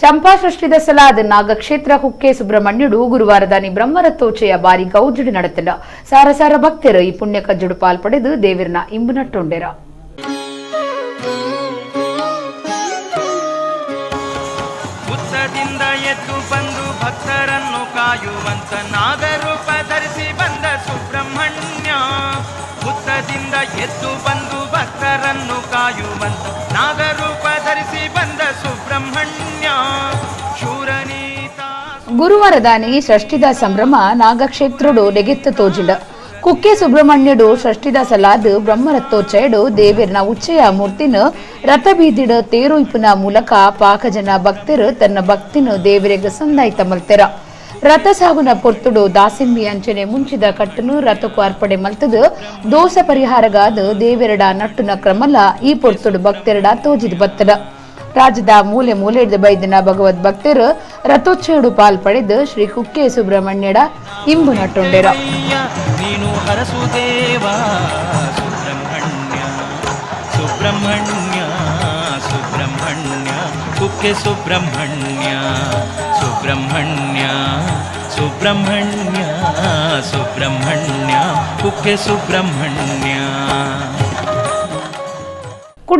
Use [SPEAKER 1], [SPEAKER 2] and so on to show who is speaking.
[SPEAKER 1] ಚಂಪಾ ಷಷ್ಠಿದ ಸಲಾದ ನಾಗಕ್ಷೇತ್ರ ಕುಕ್ಕೆ ಸುಬ್ರಹ್ಮಣ್ಯಡು ಗುರುವಾರದಾನಿ ಬ್ರಹ್ಮರಥೋಚ್ಚಯ ಬಾರಿ ಗೌಜುಡು ನಡೆತಂಡ. ಸಾರ ಸಾರ ಭಕ್ತರು ಈ ಪುಣ್ಯ ಕಜ್ಜುಡು ಪಾಲ್ ಪಡೆದು ದೇವಿರ್ನ ಇಂಬು ನಟ್ಟೊಂಡೆರ.
[SPEAKER 2] ಉತ್ತದಿಂದ ಎದ್ದು ಬಂದು ಭಕ್ತರನ್ನು ಕಾಯುವಂತ ನಾಗರೂಪ ಧರಿಸಿ ಬಂದ ಸುಬ್ರಹ್ಮಣ್ಯ. ಉತ್ತದಿಂದ ಎದ್ದು ಬಂದು ಭಕ್ತರನ್ನು ಕಾಯುವಂತ ನಾಗರೂಪ ಧರಿಸಿ ಬಂದ ಸುಬ್ರಹ್ಮಣ್ಯ. ಶೂರನೀತ
[SPEAKER 1] ಗುರುವಾರದಾನಿ ಷಷ್ಠಿದ ಸಂಭ್ರಮ ನಾಗಕ್ಷೇತ್ರಡು ನೆಗೆತ್ತ ತೋಜಿಂಡ. ಕುಕ್ಕೆ ಸುಬ್ರಹ್ಮಣ್ಯಡು ಷಷ್ಠಿದ ಸಲಾದ್ ಬ್ರಹ್ಮರಥೋಚ್ಚಯಡು ದೇವಿರ್ನ ಉಚ್ಚಯ ಮೂರ್ತಿನ ರಥಬೀದಿಡ ತೇರುಯಿಪುನ ಮೂಲಕ ಪಾಕಜನ ಭಕ್ತರು ತನ್ನ ಭಕ್ತಿನ ದೇವರಿಗೆ ಸಂದಾಯ್ತ ಮಲ್ತೆರ. ರಥ ಸಾಗುನ ಪೊರ್ತುಡು ದಾಸಿಂಬಿ ಅಂಚನೆ ಮುಂಚಿದ ಕಟ್ಟನು ರಥಕ್ಕೂ ಅರ್ಪಣೆ ಮಲ್ತದು ದೋಷ ಪರಿಹಾರಗಾದ ದೇವೆರಡ ನಟ್ಟುನ ಕ್ರಮಲ ಈ ಪೊರ್ತುಡು ಭಕ್ತೆರಡ ತೋಜಿದ ಬತ್ತದ. ರಾಜ್ಯದ ಮೂಲೆ ಮೂಲೆ ಬೈದಿನ ಭಗವದ್ ಭಕ್ತರು ರಥೋಚ್ಚಯಡು ಪಾಲ್ ಪಡೆದು ಶ್ರೀ ಕುಕ್ಕೆ ಸುಬ್ರಹ್ಮಣ್ಯಡ ಇಂಬು ನಟ್ಟೊಂಡೆರ.
[SPEAKER 2] ನೀನು ಹರಸುದೇವ ಸುಬ್ರಹ್ಮಣ್ಯ ಸುಬ್ರಹ್ಮಣ್ಯ ಸುಬ್ರಹ್ಮಣ್ಯ ಕುಕ್ಕೆ ಸುಬ್ರಹ್ಮಣ್ಯ ಸುಬ್ರಹ್ಮಣ್ಯ ಸುಬ್ರಹ್ಮಣ್ಯ ಸುಬ್ರಹ್ಮಣ್ಯ ಕುಕ್ಕೆ ಸುಬ್ರಹ್ಮಣ್ಯ.